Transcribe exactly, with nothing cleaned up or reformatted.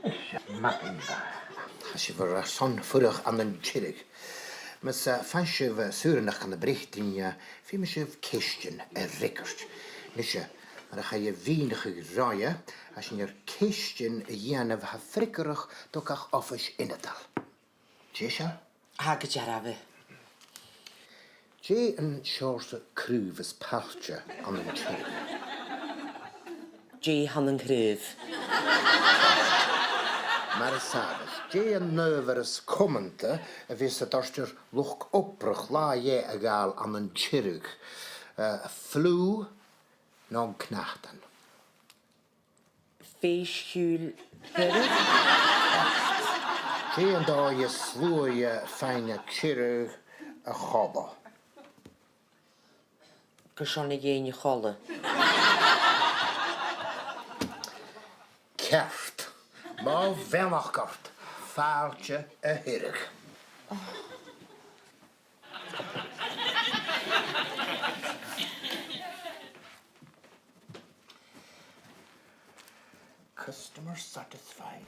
Tha sibh airson fuireach ann an Tiriodh. Mus, eh, faigh sibh, eh, saoranachd ann am Breatainn, eh, feumaidh sibh ceistean a fhreagairt. Nise, mar a chaidh a mhìneachadh roimhe, tha sinn air ceistean a dhèanamh a tha freagarrach do gach oifis ionadail. Dè seo? Tha gu dearbh. Dè an seòrsa craobh as pailte ann an Tiriodh? Dè th' ann an craobh? Mar as àbhaist, dè an adhbhar as cumanta a bhios a' toirt air luchd-obrach latha dheth a ghabhail ann an Tiriodh? Eh, fliù no an cnatan? Fèis-chiùil Thiriodh. Dè an dòigh as luaithe a fhaigh na Tiriodh a chodladh? Gu sònraichte a' chodladh. Ceart. Mo bheannachd ort, fàilte a Thiriodh. Customer satisfied.